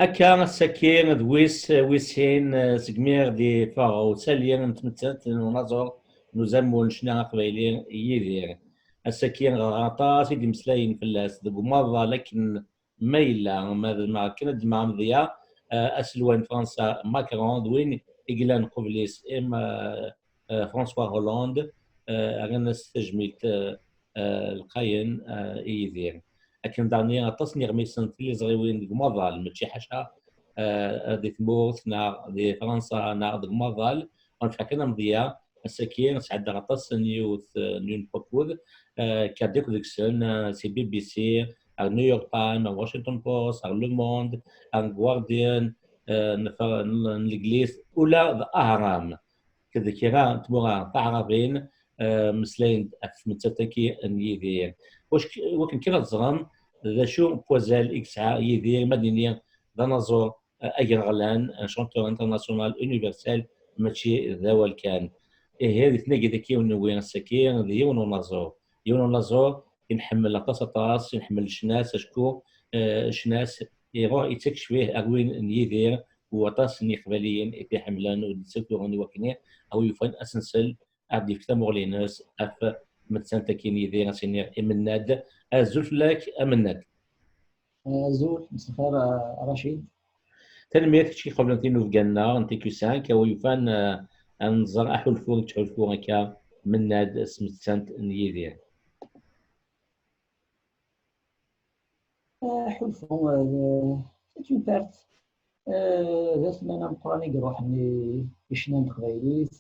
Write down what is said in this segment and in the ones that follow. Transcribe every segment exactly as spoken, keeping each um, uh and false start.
Akka, ass-agi d wis, wis sin, eh, segmi i ɣ-d-iffeɣ usali n tmettant n unaẓur n uzamul n ccna aqbayli Yidir. Ass-agi ɣer aṭas i d-imeslayen fell-as deg umaḍal akken ma yella, ma d, ma akken ad d-jemɛeɣ amedya, eh, aselway n Fransa Macron d win i yellan qubel-is, im, eh, eh, François Hollande, eh, rran-as tajmilt, eh, eh, lqayen, eh, i Yidir. Akken daɣen aṭas n yiɣmisen d tiliẓriwin deg umaḍal, mačči ḥaca, eh, di tmurt neɣ di Fransa neɣ deg umaḍal. Ur nefka kan amedya, ass-agi sɛeddaɣ aṭas n yiwet, eh, n yiwen n wakud, eh, kkreɣ-d akk deg-sen, eh, si B B C, ar New York Times, ar Washington Post, ar Le Monde, ar Guardian, eh, n, n, n Legliz, ula d Ahram. Akked kra n tmura taɛrabin, eh, meslayen-d ɣef tmettant-agi n Yidir. Wac-, wakken kan ad ẓren d acu n wazal i yesɛa Yidir, ma d-nini d anaẓur, eh, agerɣlan, un chanteur international universel, mačči d awal kan. Ihi, di tnagit-agi i wen-newwi ass-agi, d yiwen unaẓur. Yiwen unaẓur i nḥemmel aṭas, aṭas, i nḥemmel ccna-s, acku, eh, ccna-s iruḥ, ittak ccbih ar win n Yidir, u aṭas n Yiqbayliyen i t-iḥemmlen u d-ittakuren i wakken a wi yufan asensel ad d-yefk tamuɣli-ines ɣef tmettant-agi n Yidir, ad s-iniɣ i Mennad. Azul fell-ak, a Mennad. Azul, mselxir, a Racid. Tanemmirt kečč i iqeblen tinubga-nneɣ n T Q cinq, a wi yufan, eh, ad nẓer aḥulfu i yettḥulfu akka Mennad s tmettant n Yidir. Aḥulfu, eh, c'est une perte. Eh, d atman ameqqran i iruḥen i, i ccna n teqbaylit,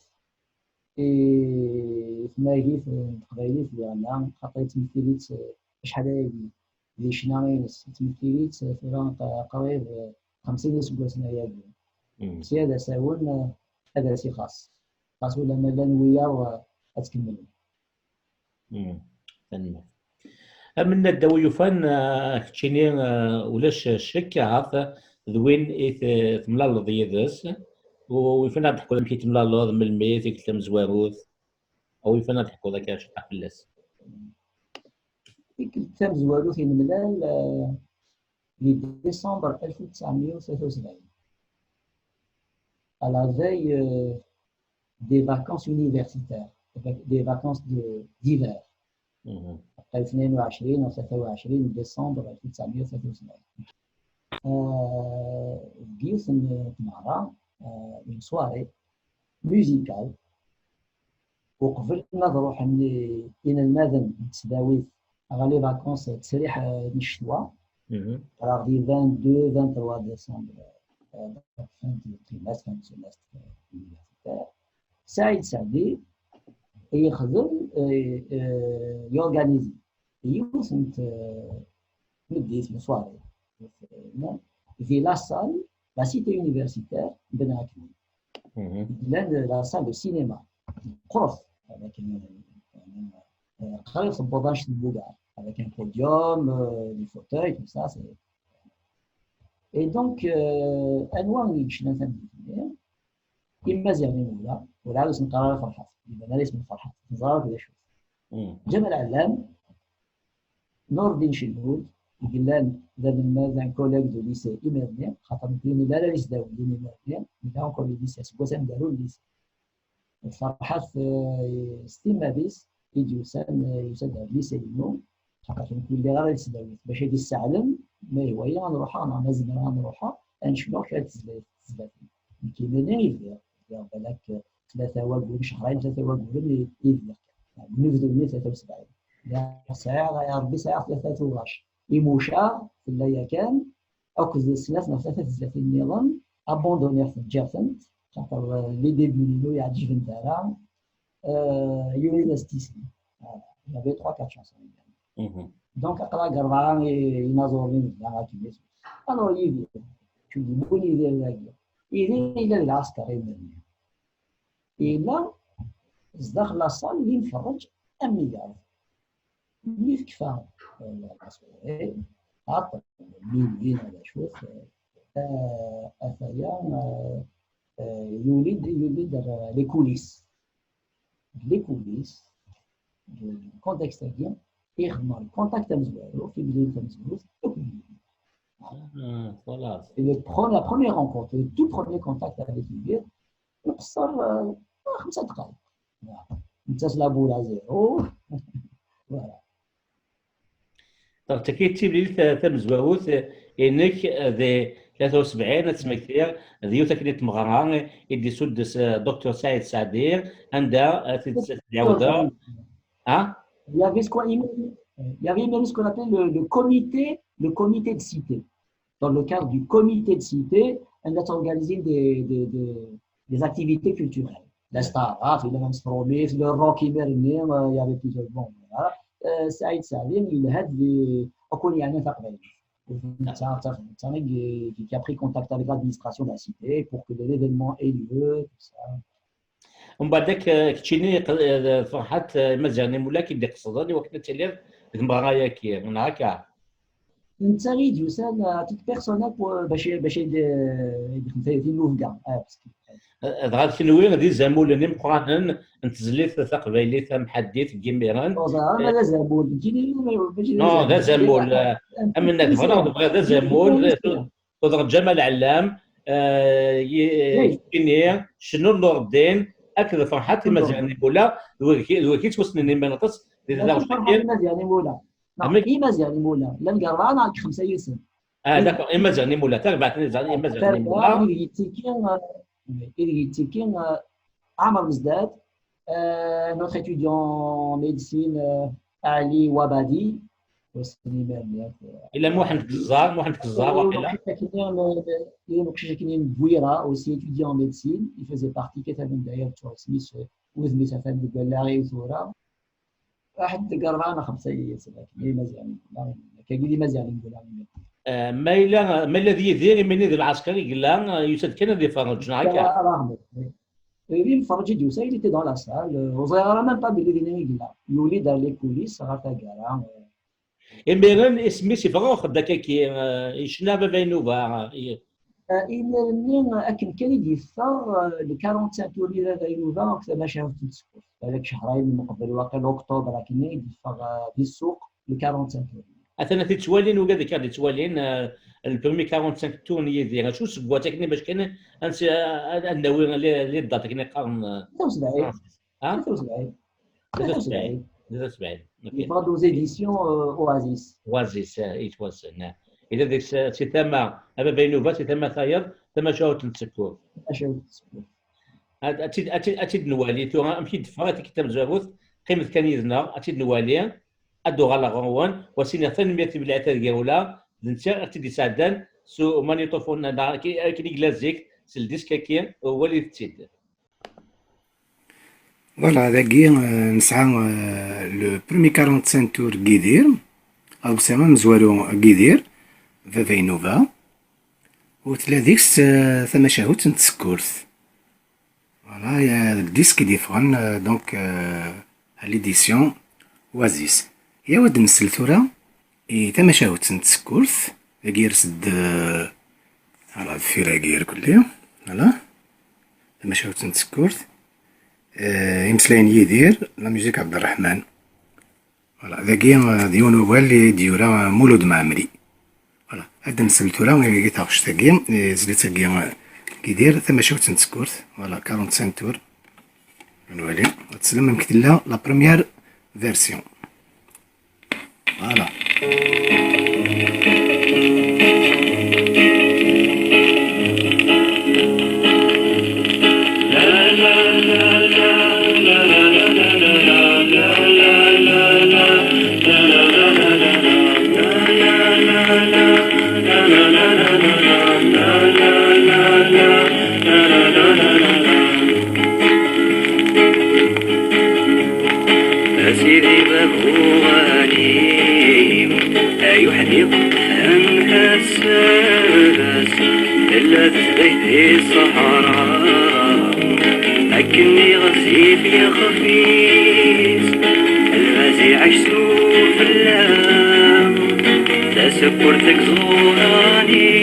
i tmagit n teqbaylit diɣenna, xaṭer yettmettil-itt, eh, acḥal ayagi di ccna-ines, yettmettil-itt, eh, tura q-, qrib, eh, xemsin iseggasen ayagi. Mm. Sya d asawen, eh, ad as-ixaṣ. Xas ulamma llan wiyaḍ, eh, ad tkemmlem. Mm. Tanemmirt. A Mennad, a wi yufan, ah, keččini, ah, ulac ccek, ahat d win i t-, temlaleḍ yid-s, u yufan ad d-teḥkuḍ amek i temlaleḍ, melmi, tikkelt tamezwarut, a wi yufan ad d-teḥkuḍ akka ciṭṭaḥ fell-as. Tikkelt tamezwarut i nemlal, ah, di décembre alef u tesɛemya u tlata u sebɛin. À la veille, euh, des vacances universitaires, avec des vacances de, d'hiver. Mhm. Après اثنين وعشرين أو ثلاثة وعشرين décembre ألف وتسعمية وثلاثة وسبعين. Euh, deg yiwet n tmeɣra, euh, une soirée musicale, uqbel ma ad ruḥen i-, inelmaden n tesdawit ɣer les vacances, ttesriḥ, euh, n ccetwa, ɣer di vingt-deux, vingt-trois décembre, euh, fin de trimestre, fin de semestre, euh, universitaire. Saïd Saïdi yexdem, euh, euh, yorganizi yiwet n t-, tmeddit, une soirée, di la salle, la cité universitaire n Bnakni. Llan la salle de cinéma, meqqret, avec un, un, un, qrib tewweḍ anect n wugar, avec un podium, euh, des fauteuils, tout ça, c'est... Et donc, euh, anwa i yecnan tameddit-nni? Imaziɣen imula, werɛad ur sen-qqar ara Ferḥat. Iban ara isem Ferḥat, teẓra akk d acu. Ǧamal Ɛellam, Nurdin Celhud, i yellan d anelmad, un collègue de lycée imir-nni, xaṭer nekni nella ara d isdawiyen imir-nni, nella encore di lycée, seg wass ameggaru n lycée. D Ferḥat, eh, s timmad-is i d-yusan, eh, yusa-d ɣer lycée-inu, xaṭer nekni ur lliɣ ara di tesdawit, bac ad d-isseɛlem ma ihwa-yi ad n-ruḥeɣ neɣ ma zemreɣ ad n-ruḥeɣ, ad n-cnuɣ kra n tezla-, tezlatin. Nekni-nni i bdiɣ, bdiɣ balak tlata wagguren, cehrayen, tlata wagguren i, i bdiɣ kan. Deg unebdu-nni tlata u sebɛin. Lliɣ sɛiɣ, ay Ṛebbi, sɛiɣ tlata tuɣac. Imucaɣ fell-i yakan, akked snat neɣ tlata tezlatin nniḍen, abandonniɣ-tent, ǧǧiɣ-tent, xaṭer, euh, les débuts-inu ur yi-ɛǧibent ara. Euh, yiwen i d as-d-isli. Voilà. Il y avait trois, quatre chansons également. Donc, aql-aɣ deg rebɛa i, inaẓuren i nella akken. Alors, Yidir, tu dis, bon, Yidir dagi. Yidir yella di lɛesker imir-nni. Yella zdaxel la salle d imferrej am wiyaḍ. Mi tekfa, euh, la soirée, ɛeṭṭel, minuit neɣ d acu-t, euh, ataya, euh, euh, yuli-d, yuli-d ar les coulisses. Les coulisses, du, du contexte-agi, ixdem contact amezwaru, timlilit tamezwarut, akk d Yidir. Ah, voilà. Et le pre- la première rencontre, le tout premier contact avec Yidir, نقصر, euh, خمسة دقائق. Voilà. نتا la boule à zéro. Voilà. Donc, d tagi d timlilit ta-, tamezwarut, eh, inek, eh, di tlata u sebɛin, ad tmektiɣ, d yiwet akken n tmeɣra, eh, i d-isuddes, eh, docteur Saïd Saadi, anda, eh, t-, t-, tɛawdeḍ. Hein? Il y avait ce qu'on, il y avait ce qu'on appelait le, le comité, le comité de cité. Dans le cadre du comité de cité, on a organisé des, des, des, des activités culturelles. L'Estara, le Rock, il y avait plusieurs. Bon, voilà. Euh, Saïd Salim, il a des, qui, qui a pris contact avec l'administration de la cité pour que l'événement ait lieu, tout ça. Umbeɛd, eh, keččini, eh, Ferḥat, eh, Imaziɣen Imula i d-iqesden i wakken ad tiliḍ deg tmeɣra-agi, neɣ akka? Netta i d-yusan, eh, à titre personnel, pour, eh, bac, bac ad, eh, ad yexdem tayri n Lufga. Ah, parce que, eh, dɣa d kenwi d izamulen imeqqranen n tezlit taqbaylit tamḥaddit deg yimiren. Ur ẓriɣ ara d azamul. Nekkini, mačči d azamul. Non, d azamul, eh, am nekk, bɣiɣ, bɣiɣ d azamul. Tuḍeɣ Ǧamal Ɛellam, eh, yi-, keččini, Cennun Nureddin, akked Ferḥat Imaziɣen Imula, d wigi, d wigi yettwassnen iman-nsen di tdawsa-agi. Ferḥat Imaziɣen Imula. Neɣ Imaziɣen Imula. Llan deg rebɛa neɣ deg xemsa yid-sen. Ah, d'accord, Imaziɣen Imula, tarbaɛt n Imaziɣen Imula. Ideg yettiki, eh, ideg yettiki, eh, Ɛmer Mezdad, eh, notre étudiant en médecine, eh, Ali Wabadi, Yella Muḥend Keẓẓar, Muḥend Keẓẓar, waqila. Yiwen uqcic akkenni n Bwira, aussi étudiant en médecine, il faisait partie, kataben d'ailleurs, tu vois, isem-is, wudem-is atan deg wallaɣ-iw tura. Waḥed deg rebɛa neɣ xemsa yid-sen, akken, d Imaziɣen, kagi d Imaziɣen n Gula. Eh, ma yella, ma yella d Yidir, imini d lɛesker i yella, eh, yusa-d kan ad iferreǧ, neɣ akka? Rahmet. Imferreǧ i d-yusa, il était dans la salle, ur ẓriɣ ara même pas belli dinna i yella. Yuli-d ar les coulisses, ɣer taggara, eh, Imiren, isem-is yeffeɣ-aɣ-d akkagi, eh, yecna Baba Inuba, eh. Eh, imir-nni, eh, akken kan i d-yeffeɣ, eh, le quarante-cinq tours i Baba Inuba, akked tamacahut n tsekkurt. Balak cehrayen meqbel, waqil octobre, akken i d-yeffeɣ, eh, di ssuq, le quarante-cinq tours. Atan ad t-ttwalin, ula d akka d-ttwalin, eh, le premier quarante-cinq tours n Yidir. Acu seg watt akken bac kan ad, ad, ad nawi les, les dates akken i qqaren, eh, ثلاثة وسبعين. Ha? ثلاثة وسبعين. ثلاثة وسبعين. ثلاثة وسبعين. Ok. Yeffeɣ-d aux éditions, euh, Oasis. Oasis, eh, it was, eh, illa deg-s, eh, si tama, a Baba Inuba, si tama tayeḍ, tamacahut n tsekkurt. Tamacahut n tsekkurt. Ad, ad tt-id, ad tt-id, ad tt-id-nwali tura, amek i d-teffeɣ, ad t-id-, tamezwarut, qqimet kan yid-neɣ, ad tt-id-nwali, ad d-uɣaleɣ ɣer-wen, wa s-iniɣ tanemmirt i Belɛid Tadgawla, d netta i ɣ-tt-id-isɛeddan s umanyiṭufun, neɣ akken, akken i yella zik, s ldisk-agi, walit-tt-id. Voilà, dagi, euh, nesɛa, euh, le premier quarante-cinq tours n Yidir, aḍebsi amezwaru n Yidir, Baba Inuba, u tella deg-s, euh, tamacahut n tsekkurt. Voilà, ya, deg disque i d-yeffɣen, euh, donc, euh, à l'édition Oasis. Yaw ad nsel tura i tamacahut n tsekkurt, dagi yers-d, euh, voilà, deffir-agi irkelli, voilà. Tamacahut n tsekkurt, eh, imeslayen n Yidir, la musique Ɛebderreḥman. Voilà, dagi, eh, d yiwen ugal i d-yura, eh, Mulud Mɛemmri. Voilà, ad d-nsel tura i, i taɣect-agi, i tezlit-agi, eh, n Yidir, tamacahut n tsekkurt, voilà, quarante-cinq tours. Ad nwali, ad teslem amek tella la première version. Voilà. A sidi bab uɣanim, ay uḥdiq am ass-as, tella tezdayt di ṣṣeḥra, akken i ɣezzif yixef-is, lbaz iɛac s ufella. Tasekkurt deg iẓuran-is,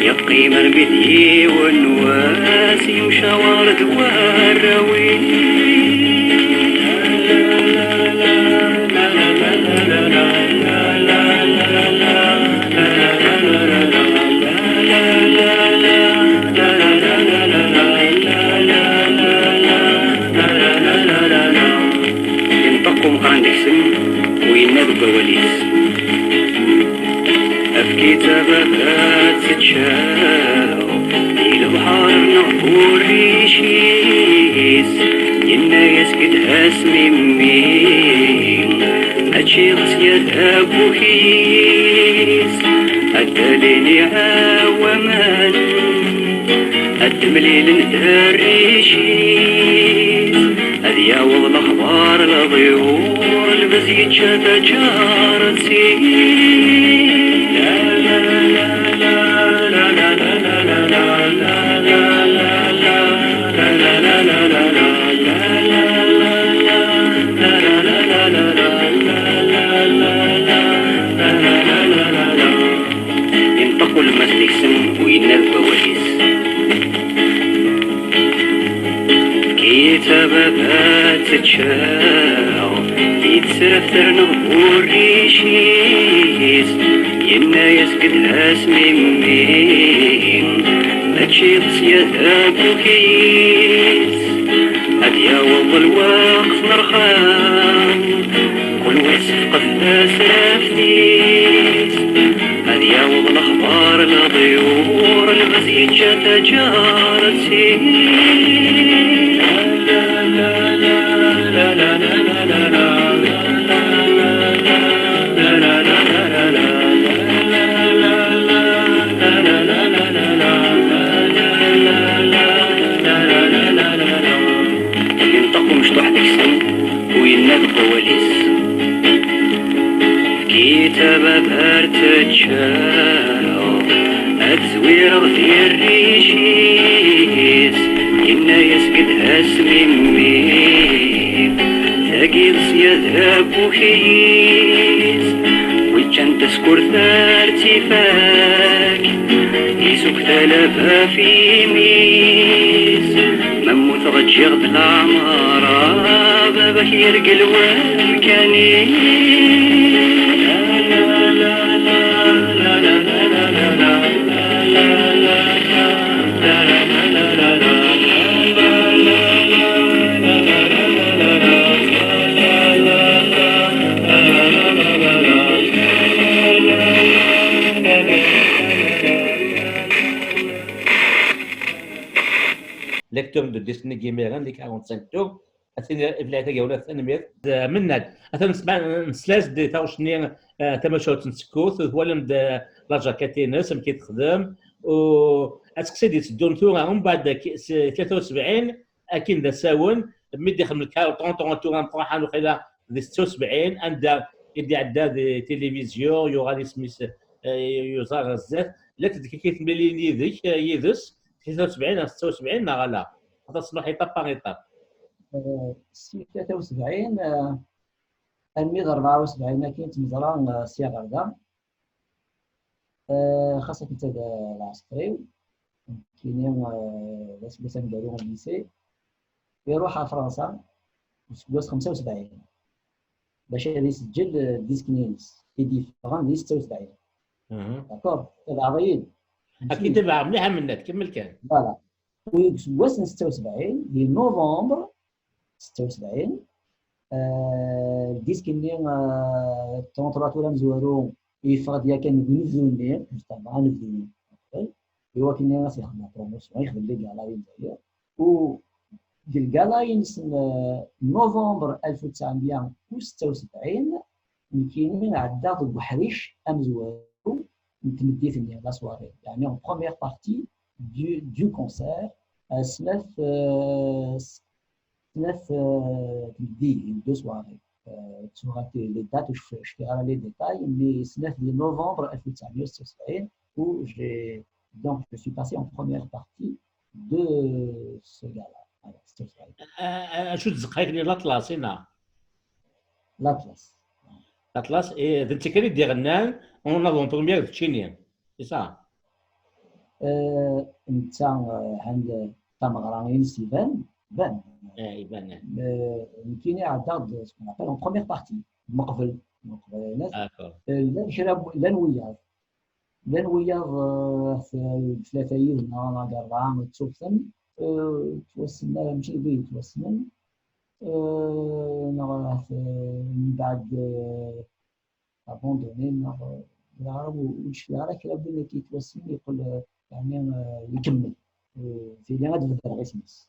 yeqqim armi d yiwen wass, yemcawar d warraw-is. Kitababat tečča di lebḥer neɣ urric-is, yenna-yas-d a s-mimmi, mačči d ṣṣyad akk ukyis, ad d-alin iɛawamen, ad d-mlilen d rric-is, ad yaweḍ lexbar leḍyur, lbaz yečča taǧaret-is. Yenṭeq ulemmas deg-sen u yenna deg wawal-is. Kitababat tečča, yettserraf terna urric-is, yenna-yas-d a s-mimmi, mačči d ṣṣyad akk ukyis, ad yaweḍ lweqt nerxa, kunwi sefqed tasraft-is, ad yaweḍ lexbar leḍyur, lbaz yečča taǧaret-is. Yenṭeq umecṭuḥ deg-sen u yenna deg wawal-is. Kitababat tečča, ad zwireɣ di rric-is, yenna-yas-d a s-mimmi, tagi d ṣṣyad akk ukyis, wi ččan taskurt ar tifak, isuk talaba f imi-s, ma mmuteɣ ǧǧiɣ-d leɛmer, baba-k yergel wamkan-is. Lecture de Disney Guimaran, les quarante-cinq tours. Atin, Ibelɛid Agawla, tanemmirt. Eh, Mennad, atan nesma-, nesla-as-d i taɣect-nni, eh, tamacahut n tsekkurt, twalam-d, eh, la jaquette-ines, amek i texdem, u aseqsi d-itteddun tura, umbeɛd k-, s tlata u sebɛin, akin d asawen, mi d-ixdem lkarṭun, tura, tura, tura, tura, waqila di setta u sebɛin, anda i d-iɛedda di tilivizyu, yuɣal isem-is, eh, yuẓa ɣer zdat. Llant-d kiki temlilin yid-k, eh, yid-s, tlata u sebɛin ɣer setta u sebɛin, neɣ ala? Ad as-nruḥ étape par étape. Eh, si tlata u sebɛin, eh, armi d rebɛa u sebɛin akin ttmeẓra, eh, sya ɣer da. Eh, xas akken d lɛesker-iw, nekkini, eh, d aseggas aneggaru n lycée, iruḥ ɣer Fransa deg useggas xemsa u sebɛin bac ad iseǧǧel, eh, disk-nni-ines i d-yeffɣen di setta u sebɛin. Mhm. D'accord? Tabaɛeḍ-iyi-d? Ad k-id-tabaɛeɣ mliḥ a Mennad, kemmel kan. Voilà. U deg useggas n setta u sebɛin, di novembre setta u sebɛin, eh, ldisk-nni, eh, trente-trois tours amezwaru yeffeɣ-d yakan deg unebdu-nni, justement, anebdu-nni. I wakken ad s-yexdem la promotion, yexdem les galas di Lezzayer. U deg lgala-ines n, eh, novembre alef u tesɛemya u setta u sebɛin, nekkini ɛeddaɣ deg uḥric amezwaru n tmeddit-nni, la soirée, yeɛni en première partie du, du concert, eh, snat, eh, snat, eh, tmeddiyin, deux soirées. Eh, ttuɣ les dates, ur cfiɣ ara les détails, mais snat di novembre alef u tesɛemya u setta u sebɛin, où j'ai, donc, je suis passé en première partie de ce gala. Voilà, setta u sebɛin. A-, a-, acu d zzqayt-nni, l'Atlas, ina? L'Atlas. L'Atlas, eh, d netta kan i d-iɣennan en avant-première d keččini, c'est ça? Eh, netta, eh, han tameɣra-ines iban, iban. Eh, iban, eh. Eh, nekkini ɛeddaɣ-d ce qu'on appelle en première partie, meqbel, meqbel. D'accord. Eh, llan kra, llan wiyaḍ. Llan wiyaḍ, eh, t-, tlata yid-neɣ neɣ rebɛa ttubten, eh, ttwassnen ara, mačči deg wid yettwassnen, eh, neɣ ahat, eh, mbeɛd, eh, abandonné, neɣ, eh, d aɛrab ur yecfiɛ ara kra n win akka yettwassen yeqqel, eh, yeɛni, eh, ikemmel. Eh, tili ad bedreɣ isem-is.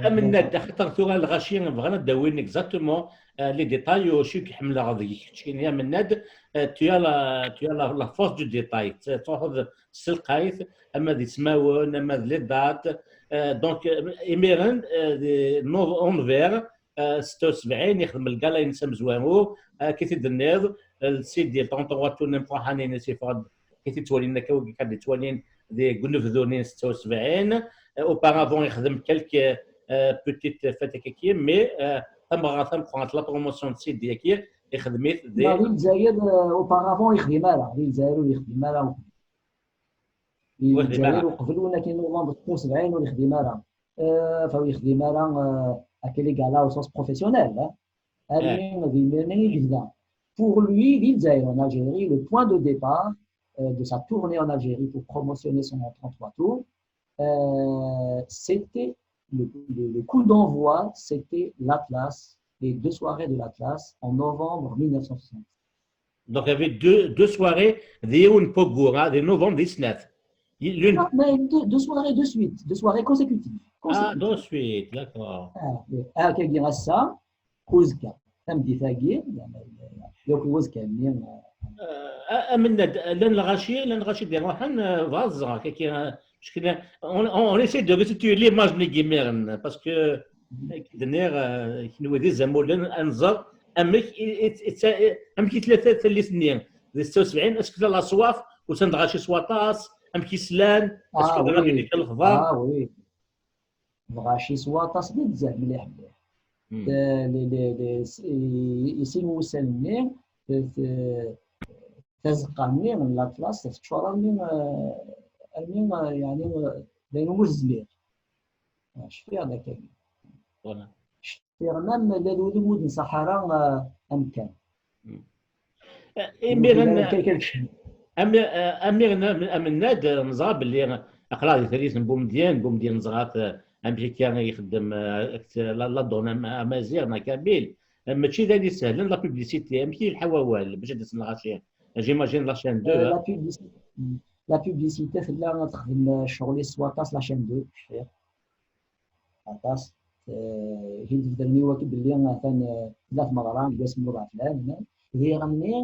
Amennad, axaṭer tura lɣaci bɣan ad d-awin exactement, eh, les détails, u acu i ḥemmleɣ deg-k keččini amennad, eh, tu as la, tu as la, la force du détail, truḥeḍ s telqayt, ama d ismawen, ama d les dates, eh, donc, eh, imiren, eh, di Nov-, Envers, eh, setta u sebɛin, ixdem lgala-ines amezwaru, eh, akka i t-id-tenniḍ, eh, Sidi, le trente-trois tournem Ferḥan-ines, yeffeɣ-d i t-ittwalin akka, wigi kan d-ittwalin deg unebdu-nni n setta u sebɛin. Euh, auparavant, ixdem quelques, euh, petites fêtes akka, mais, euh, tameɣra tameqqrant, la promotion de Sidi-agi, ixdem-it di... Di Lezzayer, euh, auparavant, ixdim ara. Di Lezzayer ur yexdim ara. Di Lezzayer uqbel win akin novembre setta u sebɛin ur yexdim ara. Euh, enfin, ur yexdim ara, euh, akka les galas au sens professionnel, hein. Armi d imir-nni i yebda. Pour lui, di Lezzayer, en Algérie, le point de départ, euh, de sa tournée en Algérie pour promotionner son trente-trois tours, euh, c'était le, le, le coup d'envoi, c'était l'Atlas, les deux soirées de l'Atlas en novembre mille neuf cent soixante. Donc, il y avait deux, deux soirées, di yiwen n waggur, hein, di novembre dix-neuf. L'une... Non, mais deux, deux soirées de suite, deux soirées consécutives. Ah, de suite, d'accord. Ah, oui. Ah, akkagi ass-a, uzekka. Tameddit-agi, yakk uzekka-nni. Euh, amennad, llan lɣaci, llan lɣaci d-iruḥen, euh, bɣiɣ ad ẓreɣ, kaki, euh, parce que on, on, on essaie de restituer l'image n yimiren, parce que, euh, d-nniɣ, euh, kenwi d izamulen, ad nẓer amek i, i, i, amek i tella ta-, tallit-nni di setta u sebɛin, est-ce que tella la soif, usan-d lɣaci s waṭas, amek i slan, est-ce que... Ah, dɣa oui. Yella lexbar? Ah, oui. Lɣaci s waṭas nezzeh mliḥ mliḥ. Hmm. Eh, les, les, les, i, i sin wussan-nni, eh, t-, tazeqqa-nni n l'Atlas teččur armi, eh, armi, eh, yeɛni, eh, d ayen ur nezmir. Ah, cfiɣ d akkagi. Voilà. Cfiɣ même la d udem ur d-nṣaḥ ara, eh, amkan. Hmm. Imiren, ami-, eh, amiren am-, amennad, eh, neẓra belli aql-aɣ di tallit n Bumedyen, Bumedyen neẓra-t, eh, amek akka i ixeddem, eh, la, la donne am-, amaziɣ neɣ kabyle. Eh, mačči d ayen isehlen la publicité, amek i yelḥa wawal bac ad d-asen lɣaci? J'imagine la chaîne deux, Euh, hein. La publicité, la publicité tella ad texdem, eh, ccɣel-is s waṭas la chaîne deux, cfiɣ. Aṭas. Eh, hi d-bedren i wakk belli atan, eh, tella tmeɣra deg wass n uḍɛef lɛam, ihi ɣenni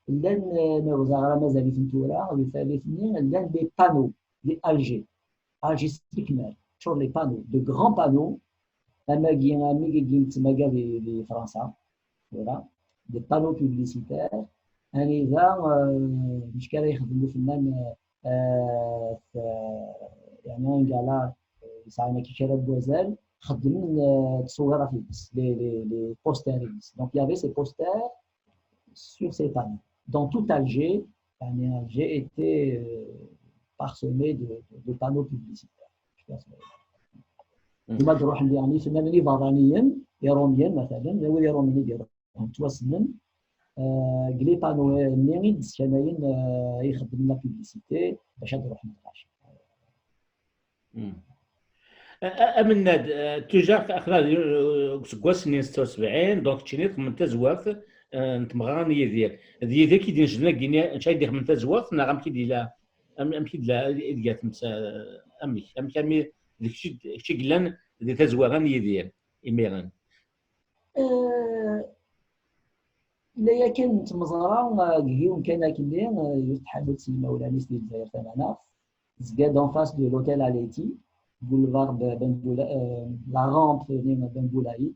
llan, eh, ma ur ẓriɣ ara mazal-iten tura, di tallit-nni llan des panneaux, des Alger, Alger s lekmal, ččur les panneaux, de grands panneaux, am wagi, am wigi i yettmaga di, di Fransa, tura, des panneaux publicitaires, anida, eh, d acu ara yexdem ufennan, eh, eh, yeɛni un gala, eh, yesɛan akka kra n wazal, xeddmen, eh, ttṣewwirat-ines, les, les, les posters-ines. Donc, il y avait ces posters sur ces panneaux. Dans tout Alger, yeɛni Alger était, euh, parsemé de, de, de panneaux publicitaires. Je pense que... Mm. Imi d-ruḥen, yeɛni, fennanen iberraniyen, iṛumyen, matalan, wid iṛumyen i d-iṛuḥen ttwassnen, eh, deg les panneaux-nni i d-ssanayen, eh, ixeddmen la publicité bac ad d-ruḥen lɣaci. Mm. A-, a-, amennad, eh, déjà, aql-aɣ di, eh, deg useggas-nni n setta u sebɛin, donc keččini txedmem tazwart, eh, n tmeɣra n Yidir. D Yidir i d-inejden agi-nni, amek i d-ixedmen tazwart, neɣ amek i d-yella, am-, amek i d-yella, i d-tga temsa-, amek, amek, amek, d kečč i d-, kečč i yellan di tazwara n Yidir, imiren? Eh, la yakan n tmeẓra, eh, deg yiwen kan akkenni, eh, yiwet tḥanut s yimawlan-is di Lezzayer Tamaneɣt, tezga-d en face de l'hôtel Aleti, boulevard Ben, Ben Boula-, eh, la rampe, eh, Ben Boulaïd.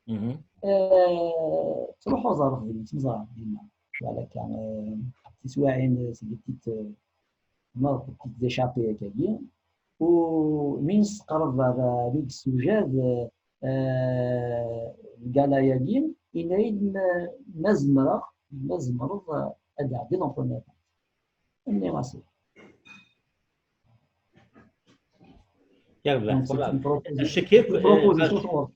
Mhm. Eh, ttruḥuɣ ẓerreɣ deg tmeẓra dinna. Voilà, kan, eh, tiswiɛin, eh, seg tit, eh, ma petites échappées akkagi. U mi nesqerreb ɣer, eh, mi yessewjad, eh, eh, lgala-agi, yenna-yi-d ma, ma zemreɣ, ma tzemreḍ, eh, ad d-tɛeddiḍ en première partie. Nniɣ-as ih. Yerbeḥ. Donc, c'est une proposition, une proposition.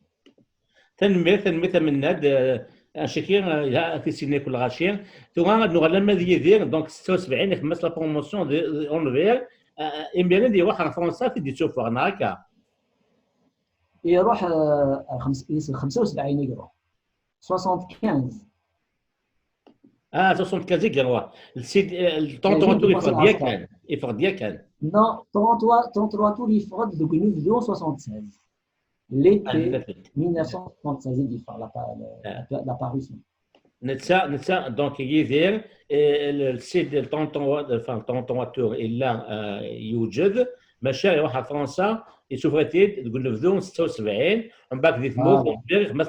Tanemmirt, tanemmirt a Mennad, eh, acaki, eh, yelha tissin-ik lɣaci. Tura ad nuɣal arma d Yidir, donc setta u sebɛin, ixdem-as la promotion de, de Envers, eh, imiren iruḥ ɣer Fransa, ad t-id-isuffeɣ, neɣ akka? Iruḥ, eh, xems-, xemsa u sebɛin i iruḥ. Soixante-quinze. Ah, soixante-quinze i yerwa. Le C D, euh, le tonton Tour, il faut dire qu'il, il faut dire qu'il. Non, trente-trois, trente-trois tours, il faut de soixante-seize. L'été mille neuf cent soixante-seize, il faut la, la, la, la parution. Netta, netta, donc, Yidir, euh, le, le C D, le tonton, enfin, le tonton Tour, il l'a, euh, يوجد. Maca, il va à France, il souffre de, de, de, de, ستة وسبعين, on bac de mots,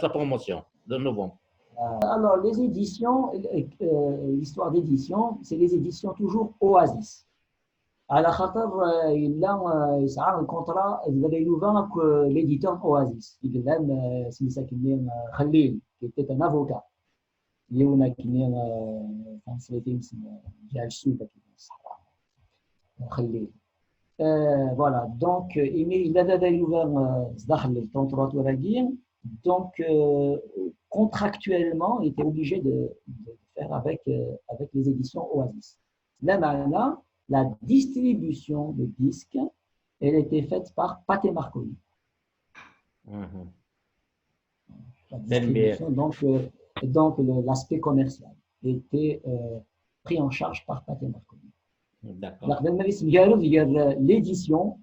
la promotion de novembre. Euh, alors, les éditions, euh, euh, l'histoire d'édition, c'est les éditions toujours Oasis. على خاطر، euh, il a, euh, il a un contrat, il a un contrat avec, euh, l'éditeur Oasis. Il a, euh, c'est ça qui vient, euh, Khalil, qui était un avocat. Il y a un qui vient, euh, enfin, c'est le film, c'est, euh, Djal Soud, qui vient, Khalil. Euh, voilà, donc, euh, il, il avait ouvert, euh, ستة وسبعين, donc, euh, contractuellement, il était obligé de, de faire avec, euh, avec les éditions Oasis. Là, maintenant, la distribution de disques, elle était faite par Pathé Marconi. La distribution, donc, euh, donc le, l'aspect commercial était, euh, pris en charge par Pathé Marconi. D'accord. Donc, même si l'édition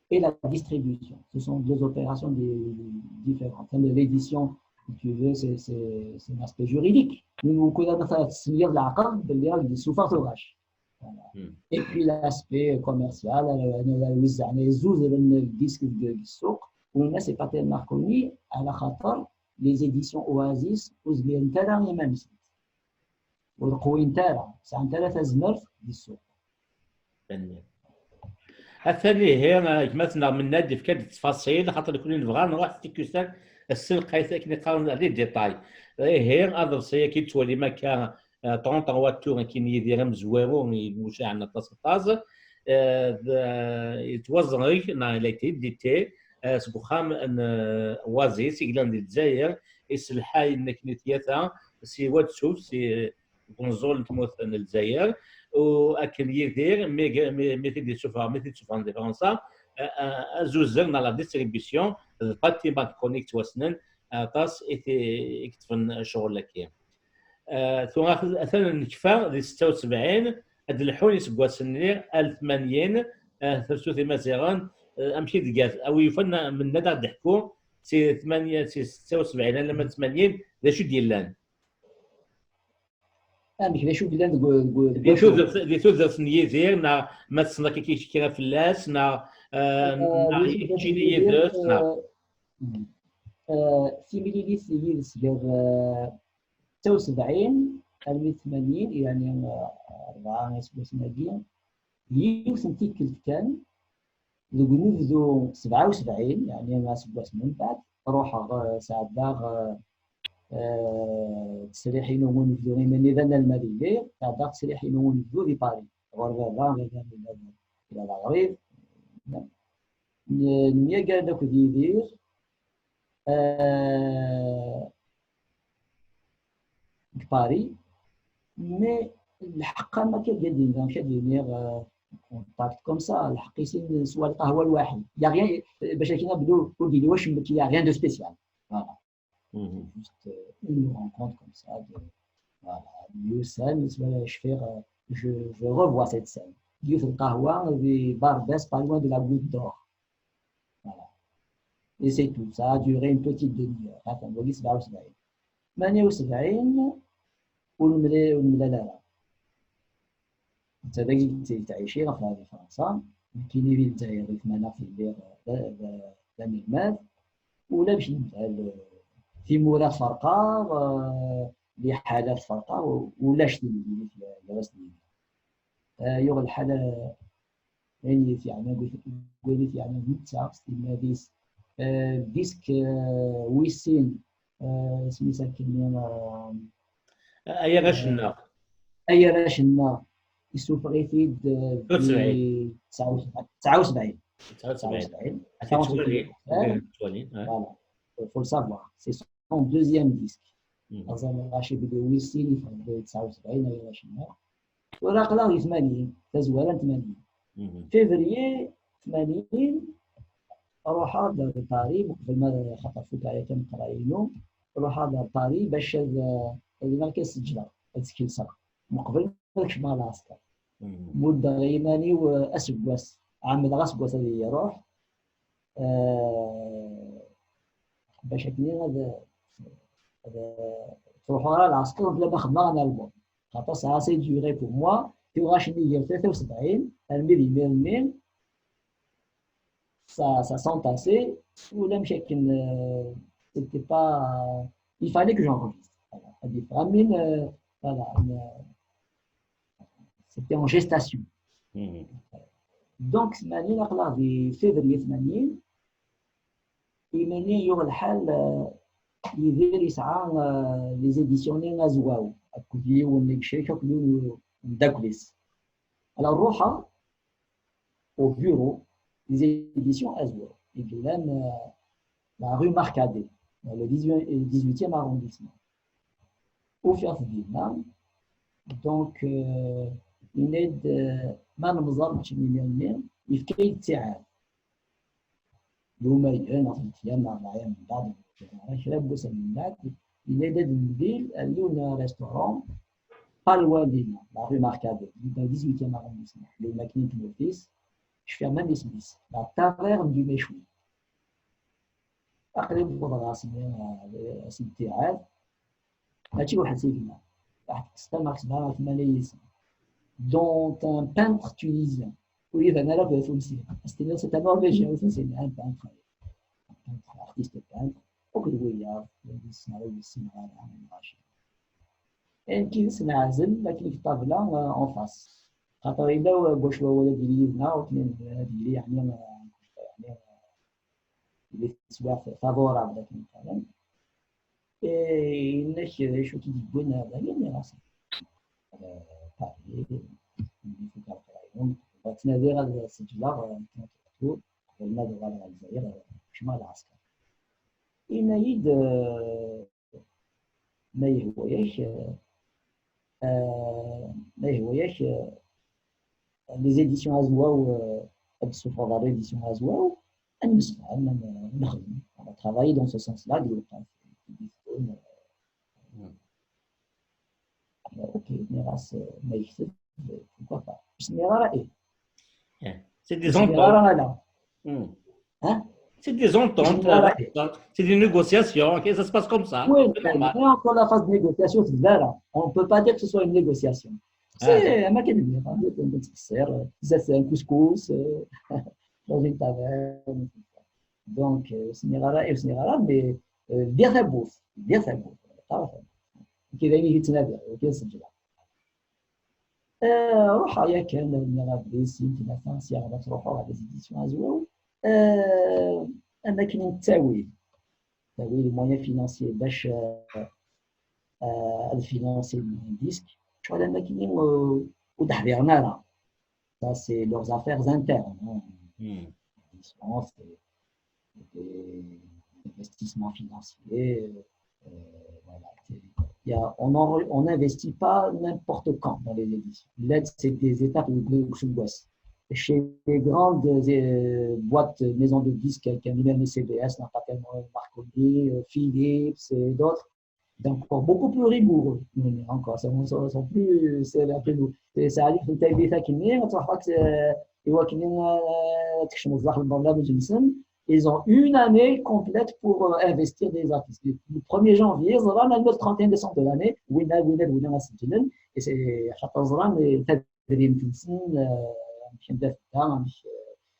et la distribution, ce sont deux opérations différentes. L'édition, si tu veux, c'est, c'est, c'est un aspect juridique. Mais on connaît ça, c'est-à-dire la, de lire des souffres. Voilà. Et puis l'aspect commercial, euh, نوزع، نوزع الديسك في السوق، والناس يبقى تاع ماركوني على خاطر les éditions Oasis وزمير نتاعها يمانسنت. والقوي نتاعها ساعة نتاعها تزمرت دي السوق. Atan ihi, gma-tneɣ Mennad yefka-d ttfaṣil, xaṭer nekkni nebɣa nruḥ s tikkusar, s telqayt akken i qqaren les détails. Ihi, aḍebsi-agi tettwalim akka, euh, trente en voiture, akken Yidir amezwaru i mucaɛen aṭas aṭas, euh, yettwaẓreg, neɣ il a été édité, euh, seg uxxam n, euh, Oasis, i yellan di Lezzayer, iselḥayen akken i tyata, si Wadsuf, si, deg unẓul n tmurt n Lezzayer, u akken Yidir, mi, mi, mi t-id-yessufeɣ, mi t-id-sufɣen di Fransa, a, a, azuzer neɣ la distribution, d Pathé Marconi yettwassnen, aṭas i t-, i yeṭṭfen ccɣel-agi. A, tura atan nekfa di ستة وسبعين, ad d-lḥun iseggasen-nni ar tmanyin, a, tafsut imaziɣen, a, amek i d-tga, a wi yufan Mennad ad d-iḥku, si tmanya, si ستة وسبعين alamma d tmanyin, d acu i d-yellan? Amek, d acu yellan deg, deg, deg di tudert, di tudert n Yidir, neɣ ma tessneḍ akka kra fell-as, neɣ, eh, neɣ keččini yid-s, neɣ? Eh, eh, timlilit yid-s gar, eh, ستة وسبعين armi d tmanyin, yeɛni, eh, rebɛa iseggasen-agi, yiwet n tikkelt kan, deg unebdu سبعة وسبعين, yeɛni aseggas n mbeɛd, ruḥeɣ, eh, sɛeddaɣ, eh, eh, ttesriḥ-inu n unebdu, iman-i d analmad i lliɣ, sɛeddaɣ ttesriḥ-inu n unebdu di Paris, ɣur baba, baba yella d, yella d aɣrib. N-, nemyager-d akked Yidir, eh, deg Paris, mais lḥeqq am akka ad d-iniɣ, amek ad d-iniɣ, euh, contact comme ça, lḥeqq-is in swa lqahwa lwaḥid. Y a rien, bac akken ad bdu ur d-yelli wacemma, y a rien de spécial. Voilà. C'est juste, euh, une rencontre comme ça, de, voilà, yusa-d, je, je revois cette scène. Yiwet n lqahwa di Barbès, pas loin de la Goutte d'Or. Voilà. Et c'est tout. Ça a duré une petite demi-heure. Atan wagi سبعة وسبعين. ثمانية وسبعين ur nemlal, ur nemlal ara. Netta dagi yettɛici ɣef di Fransa. Nekkini di Lezzayer, di tmanaɣt, lliɣ d, d, d anelmad. Ulamek nemlal, eh, timura tferqeɣ, eh, liḥala tferqeɣ, ulac timlilit gar-asen. Eh, yuɣ lḥal, eh, ayen i t-yeɛnan, ayen i t-yeɛnan netta s timmad-is. Eh, disk, eh, wis sin, eh, isem-is akken, eh, Ay arrac-nneɣ. Ay arrac-nneɣ, isuffeɣ-it-id, eh, di تسعة وسبعين. تسعة وسبعين. تسعة وسبعين. تسعة وسبعين. Voilà. Faut le savoir. C'est son deuxième disque. Aẓawan lɣaci belli wis sin yeffeɣ-d di تسعة وسبعين, ay arrac-nneɣ. Tura aql-aɣ di tmanyin, tazwara n tmanyin. Février tmanyin, ruḥeɣ-d ar Paris, uqbel ma, xaṭer fukeɣ yakan leqraya-inu, ruḥeɣ-d ar Paris bac ad, ad iliɣ kan seǧleɣ, ad skelseɣ. Meqbel ma kecmeɣ lɛesker. Muddeɣ i yiman-iw, eh, aseggas, ɛemmdeɣ aseggas ad iyi-iruḥ. Eh, bac akken ad, ad truḥeɣ ɣer lɛesker bla ma xedmeɣ un album. Xaṭer ça a assez duré pour moi, tuɣac-nni gar tlata u sebɛin armi d imir-nni, ça, ça s'entassait, ulamek akken, euh, c'était pas, il fallait que j'enregistre. Voilà. Ad yeffeɣ am win, euh, voilà, euh, c'était en gestation. Donc, tmanin, aql-aɣ di février tmanin, iman-i yuɣ lḥal, euh, Yidir yesɛa, euh, les éditions-nni Azwaw, akked yiwen n yecrik, akked yiwen n umeddakel-is. Alors, ruḥeɣ au bureau des éditions Azwaw, i yellan, euh, la rue Marcadet, dans le dix-huitième arrondissement. Ufiɣ-t dinna. Donc, euh, yenna-yi-d, euh, ma nemẓer mačči imir-nni, yefka-yi-d ttiɛad. Lumayen, neɣ tlata ayyam, neɣ rebɛa ayyam mbeɛd, kra n wussan mbeɛd, yenna-yi-d ad nemlil ar yiwen n restaurant, pas loin dinna, la rue Marcadet, dans le dix-huitième arrondissement. Lewma akken i tmurt-is, cfiɣ même isem-is, la taverne du Méchoui. Aql-i wwḍeɣ ass-nni, ass n ttiɛad. Mačči weḥd-s i gma. Waḥed tekkes tameɣ sebɛa ar tmanya yis-s. Dont un peintre tunisien. Ur iban ara d atunsi. Ad s-tiniḍ c'est un Norvégien, ur tunsi, un peintre. Un peintre, artiste peintre. Akked wiyaḍ, wid ur ssneɣ ara, lɣaci. Nekk yid-s neɛzel, akken deg ṭṭabla, euh, en face. Xaṭer yella, euh, bac wawal ad yili yid-neɣ, akken ad yili, yeɛni, euh, yeɛni, euh, yili teswiɛt favorable akken nqal. Eh, yenna-k d acu i k-id-yewwin ar dagi, nniɣ-as, eh, Paris, mi fukeɣ leqraya-inu, ttnadiɣ ad seǧleɣ, eh, literatur, qbel ma ad uɣaleɣ ɣer Lezzayer, eh, kecmeɣ lɛesker. Yenna-yi-d, eh, ma yehwa-yak, eh, eh, ma yehwa-yak, eh, les éditions Azwaw, euh, ad d-tessufɣeḍ ɣer éditions Azwaw, ad nemsefham, ad nexdem. On va travailler dans ce sens-là, deg lweqt. Ok, nniɣ-as, euh, ma yekteb, euh, pourquoi pas. Ur s-nniɣ ara ih. C'est des ententes. Hein? C'est des ententes, euh, c'est des négociations. Ok, ça se passe comme ça. Oui, mais on est encore la phase de négociation, c'est vrai. On ne peut pas dire que ce soit une négociation. C'est un maquis de c'est un couscous, euh, dans une taverne. Donc, euh, c'est une erreur, mais, euh, dire ça bouffe, dire ça bouffe. Qui va y mettre la vie, qui est-ce que Euh, ruḥeɣ yakan, nniɣ adlis, yemkin atan sya ɣer ad truḥeɣ ɣer les éditions Azwaw. Euh, am akken n ttawil. Ttawil, moyen financier, bac, euh, euh, ad financer un disque. Cɣel am akken, euh, ur d-ḥdiren ara. Ça, c'est leurs affaires internes, hein. Ils sont, c'est des investissements financiers, euh, voilà. Il y a, on en, on n'investit pas n'importe quand dans les éditions. L'aide, c'est des étapes de groupe. Chez les grandes, euh, boîtes, maisons de disques, comme même C B S, n'a pas tellement Marconi, euh, Philips et d'autres. Donc, encore beaucoup plus rigoureux. Encore, ça, on sont plus sévères que nous. Et ça arrive, c'est un détail qui n'est, on se croit que c'est, euh, ils ont une année complète pour, euh, investir des artistes. Le premier janvier, ẓran le trente et un décembre de l'année, winna, winna, winna, et c'est,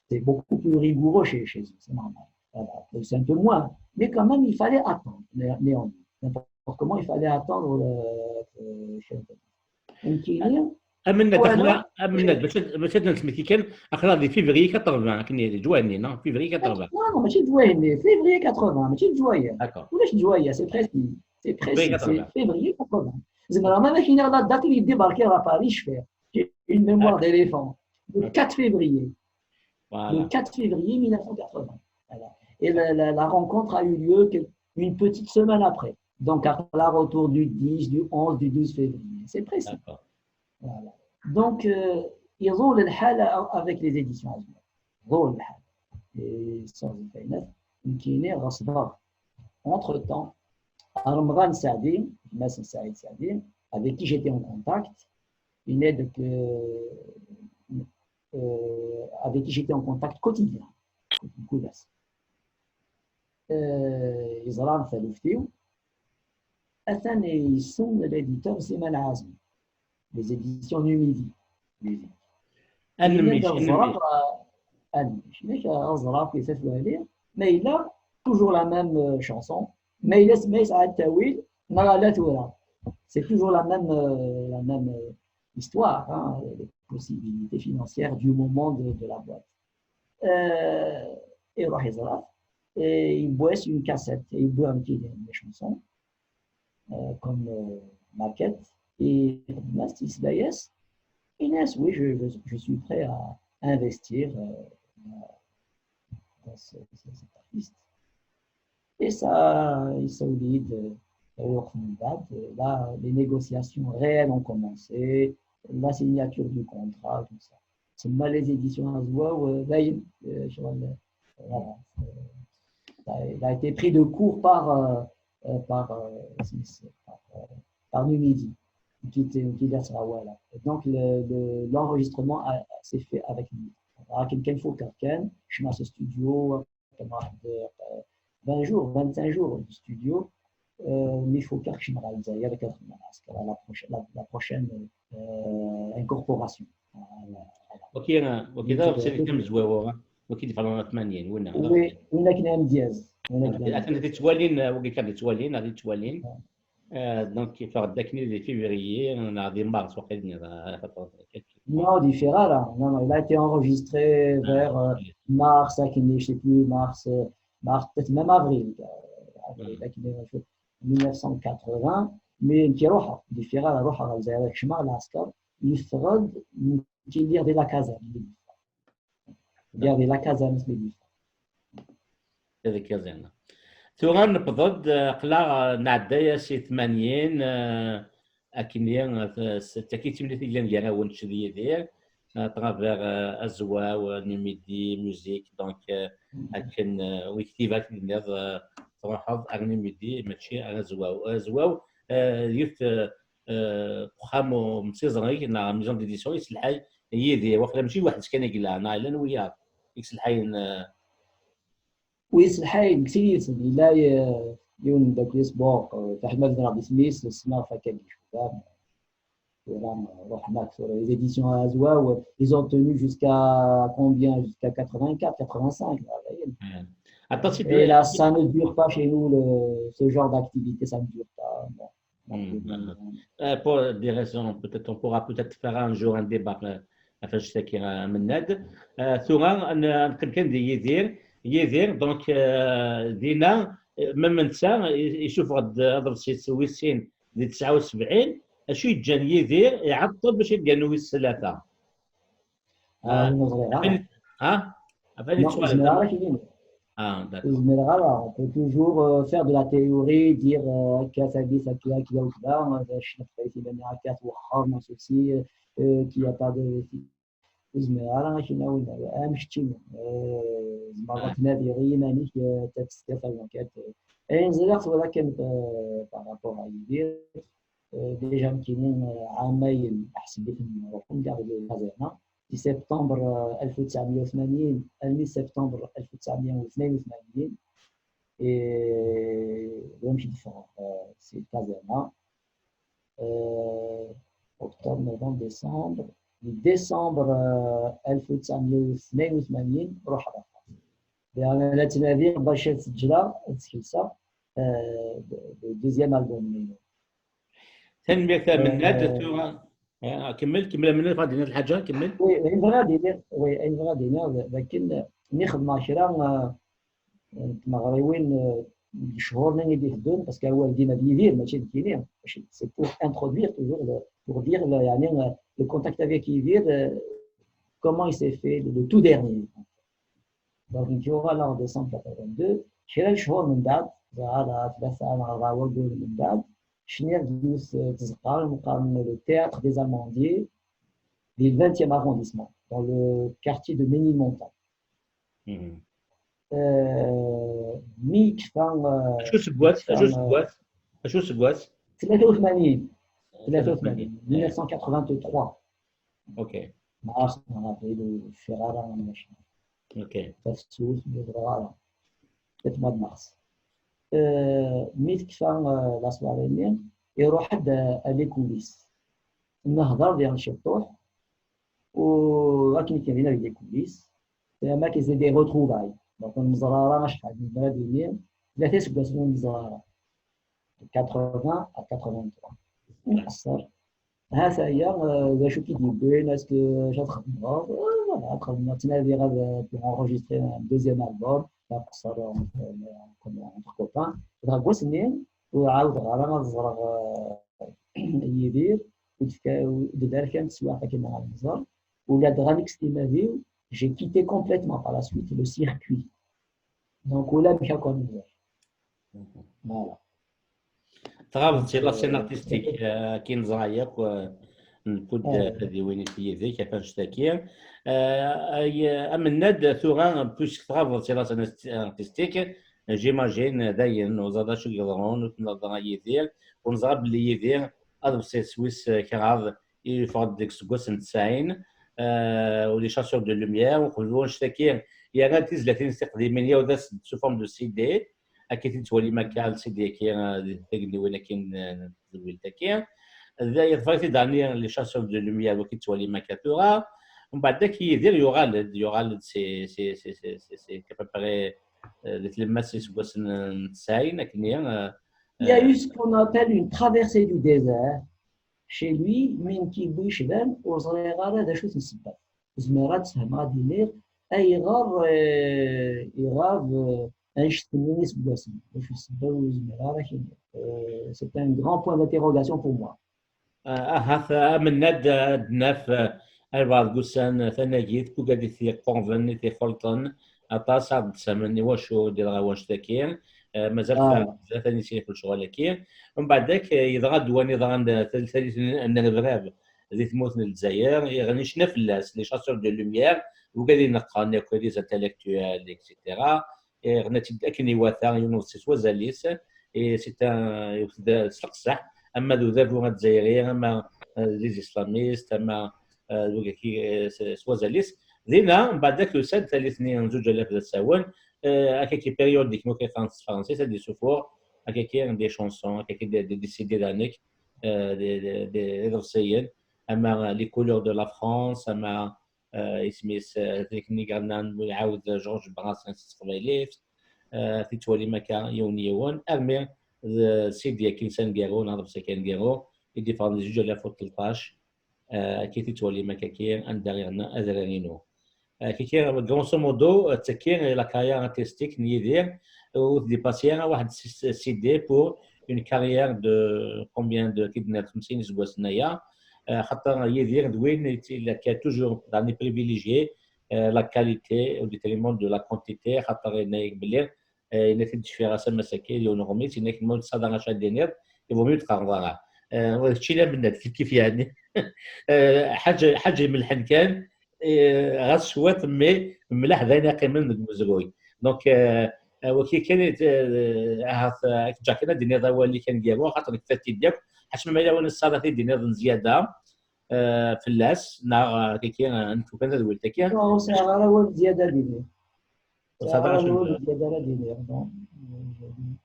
c'est beaucoup plus rigoureux chez, chez eux, c'est normal. Voilà. C'est un peu moins. Mais quand même, il fallait attendre, néanmoins. N'importe comment, il fallait attendre, euh, euh, Amennad, amennad, bac ad nesmekti kan, aql-aɣ di février quatre-vingts, akken d ttwahennin, février quatre-vingts. Non, non, mačči d ttwahennin, février quatre-vingts, mačči d ttwahennin. D'accord. Ulac d ttwahennin, c'est précis. C'est précis, c'est février quatre-vingts. Zemreɣ ma ak-iniɣ la date i d-ibarki ɣer Paris, cfiɣ. J'ai une mémoire d'éléphant. Le quatre février. Voilà. Le quatre février mille neuf cent quatre-vingts. Voilà. Et la, la, la rencontre a eu lieu une petite semaine après. Donc, à la retour du dix, du onze, du douze février. C'est précis. Voilà. Donc, euh, يطول الحال avec les éditions Azwaw. يطول الحال. Et sans internet, يمكن غصبة. Entre-temps, Remḍan Saɛdi, gma-s n Saɛid Saɛdi, avec qui j'étais en contact, une aide que, euh, avec qui j'étais en contact quotidien. Kul ass. Euh, yeẓra taluft-iw, atan yessen l'éditeur Slimane Azmi, les éditions Numidi. Anmi, Yenna-d, "Ẓriɣ, euh, anmi, nek, euh, ẓriɣ fi tatwali, ma yella toujours la même, euh, chanson, ma yella s-, ma yesɛa ttawil, neɣ ala tura." C'est toujours la même, euh, la même, euh, histoire, hein, les possibilités financières du moment de, de la boîte. Euh, iruḥ yeẓra, et il boit une cassette, et il boit un petit des chansons, euh, comme, euh, maquette, et il dit, oui, je, je, je suis prêt à investir, euh, dans ce, ce, cet artiste. Et ça, il s'est dit, euh, là, les négociations réelles ont commencé, la signature du contrat, tout ça. Seulement les éditions Azwaw, euh, dayen, euh, sur le, voilà, euh, ça, il a été pris de court par, euh, euh, par, euh, par, euh, par Numidi, qui était, qui était à Srawala. Et donc, le, le, l'enregistrement a- s'est fait avec lui. Quelqu'un faut quelqu'un, je suis dans ce studio, كان واحد، آه، vingt jours, vingt-cinq jours de studio, آه، mais il faut كنخدم على الجزائر، كنخدم على العسكر، على la prochaine, la, la prochaine, آه، incorporation. وكي وكي دابا غتسالي كم زواوه؟ وكي دفع لنا ثمانين ولا؟ Oui, وين كنا مدياز. انا كنت توالين، وكي كان توالين، غادي توالين. آه، donc كيف غدا كني دي فيفريي، انا غادي مارس واقيلا. Non, différent là. Non, non, il a été enregistré vers, euh, mars, je sais plus, mars, euh, mars, peut-être même avril. Euh, avril, là, qui est mille neuf cent quatre-vingts, mais qui est différent, روح على الجزائر، كشما على العسكر، يفرض كي ليغ دي la caserne. ليغ دي la caserne، اسمي دي. هذيك زينة. ثورة نبضد، آه، قلا، آه، نعدايا سي ثمانين، آه، أكني، آه، س-، تاكي تمني تيلان جانا ونشد يدير، آه، ترافير، آه، أزواو، آه، نيميدي، ميوزيك، دونك، آه، أكن، آه، ويكتيفا كي نيض، آه، تروحض أغ نيميدي، ماشي أغ أزواو. أزواو، آه، يوث، آه، آه، وخام مسيزريك، نا ميزون ديديسيون، يسلحاي يدير، واخا ماشي واحد كان يقلع، نا إلا نويا، يسلحاي، آه، ويسلحاي كثير يسلم. إلا ي-، يون داك لي سبور، آه، تحمل راه بسميس، السنة فكان يشوفها. ولا روح هناك sur les éditions Azwaw, ils ont tenu jusqu'à combien? Jusqu'à quatre-vingt-quatre, quatre-vingt-cinq, là, vous voyez. عطاتي Et là, ça ne dure pas chez nous, le, ce genre d'activité, ça ne dure pas. Bon. Hmm, euh, pour des raisons, peut-être, on pourra peut-être faire un jour un débat, euh, enfin, je sais qu'il y a un Mennad. Euh, ثورة، أنا نقول كان دي يدير، يدير، donc، euh, دينا، euh، même نسا، يشوف غد هذا السيت ويسين دي تسعة وسبعين، أشو يجان يدير، يعطل باش يلقى نوي الثلاثة. آه، نظري، آه. ها؟ Non, زميرة كاين. Ah, d'accord. زميرة، on peut toujours, euh, faire de la théorie, dire, euh, هكا سادس، هكا، هكا وكذا، ما فيهاش نقطة، يبان هكا توخر، ما سوسي، euh, كي يا با دو، زميرة راه كاين وين، آه، مش تشينو. آه، زعما تنادي غير يمانيك، آه، تاتستير فازون كات. آه، اين زريغ ثورة كانت، آه، par rapport à يدير. آه، déjà كاينين، آه، عامين حسبت نروح ندير لي كازيرنا. في سبتمبر، آه، ألف وتسعمية وثمانين، المي سبتمبر ألف وتسعمية وثنين وثمانين. إيه، وين مشيت نفرغ، آه، سي كازيرنا. آه، أكتوبر، نوفمبر، ديسمبر. ديسمبر، آه، ألف وتسعمية وثنين وثمانين، روح رفض. يعني، لا تنادي باش تسجلها، تسكلسها، آه، دوزيام ألبوم. تنمية من آه، ثورة. آه، كمل، كمل من غادي الحاجة، كمل. وي، غادي، وي، غادي، لكن ملي خدمة كرا، آه، تمغريوين، آه، شهور ني دي هدون، parce que هو ديما ديدير، ماشي ديني، ماشي، c'est pour introduire toujours le, pour dire le, يعني، euh, le contact avec يدير, euh, comment il s'est fait, le, le tout dernier. Donc, نجيو على décembre quatre-vingt-deux، كرا شهور من بعد، على ثلاثة، على أربعة وقول من بعد، شنو يوث تزقار، مقارنة le théâtre des Amandiers, du vingtième arrondissement, dans le quartier de Ménilmontant. آه، مي كفا، آه، شو سكوات؟ شو سكوات؟ شو سكوات؟ ثلاثة وثمانين. ثلاثة وثمانين. mille neuf cent quatre-vingt-trois. Ok. ما عرفتش، ما عرفتش، ما عرفتش. Ok. Tafsut, ma ẓriɣ ara. Quatre mois de mars. Euh, mi tekfa, euh, la soirée-nni, iruḥ-d, euh, à les coulisses. Nehder diɣen ciṭuḥ, u akken kan dinna avec les coulisses, c'est là qu'il y a des retrouvailles. Donc, ur nẓerr ara acḥal, nezmer ad d-nini tlata iseggasen ur nẓerr ara. Quatre-vingts à quatre-vingt-trois. Nqeṣṣer. Ha-t-aya, euh, d acu i k-id-yewwin, est-ce que acu ad txedmeḍ? Euh, voilà, ad xedmeɣ, ttnadiɣ ad, euh, enregistrer un deuxième album, ad nqeṣṣer, euh, entre copains. Dɣa deg wass-nni, ur ɛawdeɣ ara ad ẓreɣ, euh, Yidir, ur d-, ur d-terri kan teswiɛt akken ad nẓer. Ula d ɣanek s timad-iw, j'ai quitté complètement par la suite le circuit. Donc, ula d nekk akk ad nẓer. Voilà. Tɣabeḍ si la scène artistique, euh, akken neẓra yakk, euh, newwi-d, euh, tadiwin i yid-k, ɣef annect-agi. Euh, ay, euh, amennad tura, puisque tɣabeḍ si la scène artistique, j'imagine, euh, dayen, ur ẓriɣ d acu i yeḍrun, ur tennaleḍ ara Yidir, ur neẓra belli Yidir, aḍebsi-s wis, euh, kraḍ, yeffeɣ-d deg useggas n tesɛin, euh, u Les Chasseurs de Lumière, uqbel wannect-agi, yerra-d tizlatin tiqdimin, yawd-as-d sous forme de C D, akka i t-id-twalim akka, C D-agi, euh, di tagniwin akin, euh, n tedwilt-agi. Da yeḍfer-it-id ɛni Les Chasseurs de Lumière, waki i t-twalim akka tura. Mbeɛd akka Yidir yuɣal-d, yuɣal-d si, si, si, si, si, si, à peu près, euh, di tlemmast iseggasen n tesɛin, akkenni, euh, Il y a eu ce qu'on appelle une traversée du désert chez lui, mi nekk yewwi-yi ccban, ur ẓriɣ ara d acu-t ssebba. Zemreɣ ad d-sfehmeɣ, ad d-iniɣ ayɣer, euh, iɣab, euh, annect-nni iseggasen. D acu ssebba ur zmireɣ ara ad k-iniɣ. Euh, c'est un grand point d'interrogation pour moi. Ah, ahat amennad ad d-naf, ah, albaɛḍ n wussan, ah, tanagit, tugad i t-yeqquṛben, i t-ixelṭen aṭas, ad d-ssamen i wacu d-yeḍra wannect-agi. Ah, mazal Ah. Tlata n yiseggasen lecɣal-agi. Mbeɛd-ak, ah, yeḍra-d wayen yeḍran, ah, tal-, tallit n, n rrebrab di tmurt n Lezzayer, yeɣni ccna fell-as, Les Chasseurs de Lumière, wigad i neqqen akk les intellectuels, et cetera. Yeɣna-tt-id akken iwata, yiwen uḍebsi s wazal-is, et c'est un, s leqseḥ, ama d udabu azzayri, ama, euh, les islamistes, ama, euh, d wigaki, euh, s, s wazal-is. Dinna, mbeɛd-ak yusa-d tallit-nni n zuǧ alaf d asawen, euh, akkaki périodiquement, kif qqaren s tefransist, ad d-isufuɣ akkaki des chansons, akkaki des, des, des C D danek, euh, des, des, des iḍebsiyen, ama Les Couleurs de la France, ama, euh, isem-is, euh, Technique Hernan, iɛawed Georges Brassens s teqbaylit, euh, ad t-twalim akka yiwen yiwen, armi d C D akin s aneggaru, neɣ aḍebsi akin aneggaru, i d-iffɣen di zuǧ alaf u tleṭṭac, euh, akka i t-twalim akka-ki, anda i yeɣna adrar-inu. Euh, kiki, grosso modo, euh, d taki la carrière artistique n Yidir, ur tdipasi ara waḥed s, s, C D pour une carrière de combien de, ki d-nniɣ xemsin iseggasen aya, euh, xaṭer Yidir d win, il a, qui a toujours, daɣen, privilégié, euh, la qualité au détriment de la quantité, xaṭer yenna-yak belli, euh, yenna-t-id cfiɣ-as amasaki, yiwen uɣmis, yenna-k ma ur tesɛiḍ ara acu ad d-tiniḍ, il vaut mieux ur teqqareḍ ara. Euh, kečči d amennad, kif kif yeɛni. Euh, ḥaǧa, ḥaǧa imelḥen kan, euh, ɣas cwiṭ, mais mliḥ d ayen iqqimen deg umezruy. Donc, euh, euh, waki kan, euh, ahat, euh, ad k-ǧǧeɣ kan ad d-tiniḍ awal-ik aneggaru, xaṭer nekfa-t-id yakk, ḥaca ma yella win tesɛiḍ ad t-id-tiniḍ n zzyada, euh, fell-as, neɣ, euh, kiki, euh, nekk kan tadwilt-agi. Non, ur sɛiɣ ara awal zzyada ad d-iniɣ. Ur tesɛiḍ ara acu n Zzyada ara d-iniɣ, non.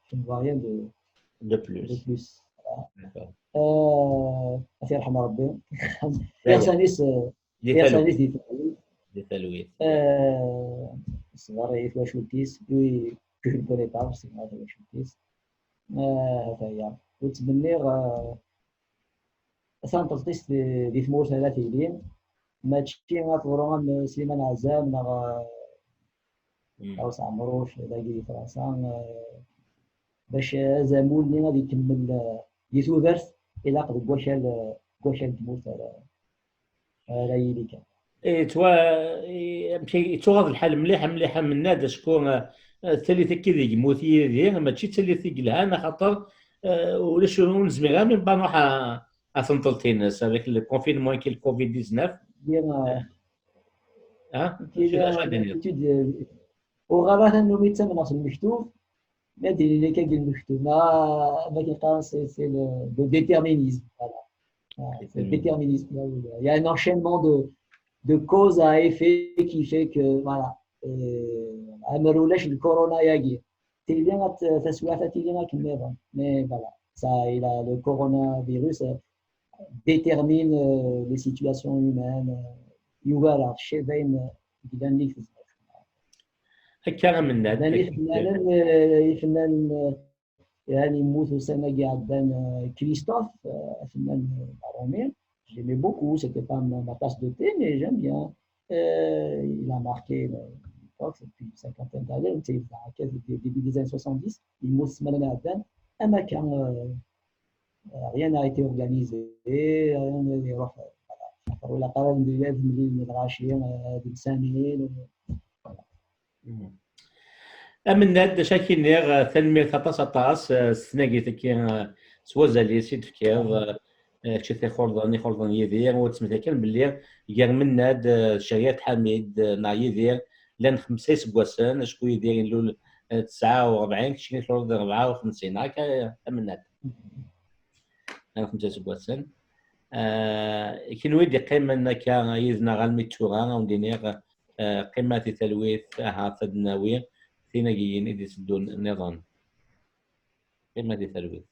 Je ne vois rien de, de plus. De plus. D'accord. Euh, ad t-yerḥem Rebbi. D'ailleurs, Iɣsan-is, euh, di talwit. Iɣsan-is di talwit. Di talwit. Euh, ṣṣber i twacult-is, lui, je ne connais pas, c'est moi, twacult-is. Euh, ata-ya. Ur ttmenniɣ, euh, tanṭelṭist di, di tmurt ara tili, mačči ad teḍru am Sliman Ɛzam neɣ, euh, Mm. Ɣawes Ɛemruc, dagi di Fransa, euh, bac azamul-nni ad ikemmel, euh, di tudert, ilaq deg wakal, euh, deg wakal n tmurt ara, ara yili kan. Yettwa-, i-, amek i-, yettuɣaḍ lḥal mliḥ, mliḥ, amennad, acku, eh, tallit-agi deg yemmut Yidir, mačči d tallit i yelhan, axaṭer, eh, ulac ur nezmir ara, même pas, nruḥ a, a tenṭelt-ines, avec le confinement, avec le covid dix-neuf. Bien, euh, Ah, Kira, acu ad d-tiniḍ? Uɣal atan numi ttamneɣ s lmektub, Mais il y a quelques, c'est c'est le, le déterminisme. Voilà. Voilà, c'est le déterminisme. Il y a un enchaînement de, de cause à effet qui fait que, voilà, euh, amar ulac le corona yagi, tili taswiɛt-a tili akken nniḍen. Mais voilà, ça, il a, le coronavirus euh, détermine euh, les situations humaines. Yugar-aɣ cci d ayen yellan nnig tezmert. Akka a Mennad. Ifennanen, yani, yemmut ussan-agi iɛeddan Christophe, afennan aṛumi. J'aimais beaucoup, c'était pas ma tasse de thé, mais j'aime bien. Euh, il a marqué l'époque, c'est depuis une cinquantaine d'années, c'est début des années soixante-dix, yemmut ssmana iɛeddan, am akka, euh, rien n'a été organisé, rien n'a été refait. Voilà. Ilaq ara ad nemlil lɣaci, ad nessanin. A Mennad, d acu akka nniɣ, tanemmirt aṭas aṭas s tnagit-agi, s wazal-is i d-tefkiḍ, kečč a t-ixulḍen, ixulḍen Yidir, ur ttmettat kan belli gar Mennad d Cariɛet Ḥamid neɣ Yidir llan xemsa iseggasen, acku Yidir ilul tesɛa u rebɛin, keččini tluleḍ di rebɛa u xemsin, neɣ akka a Mennad? Llan xemsa iseggasen. Kenwi d-iqqimen akka yid-neɣ almi d tura, a wen-d-iniɣ, qqimet di talwit, ahat ad d-nawi tinagiyin i d-iteddun nniḍen. Qqimet di talwit.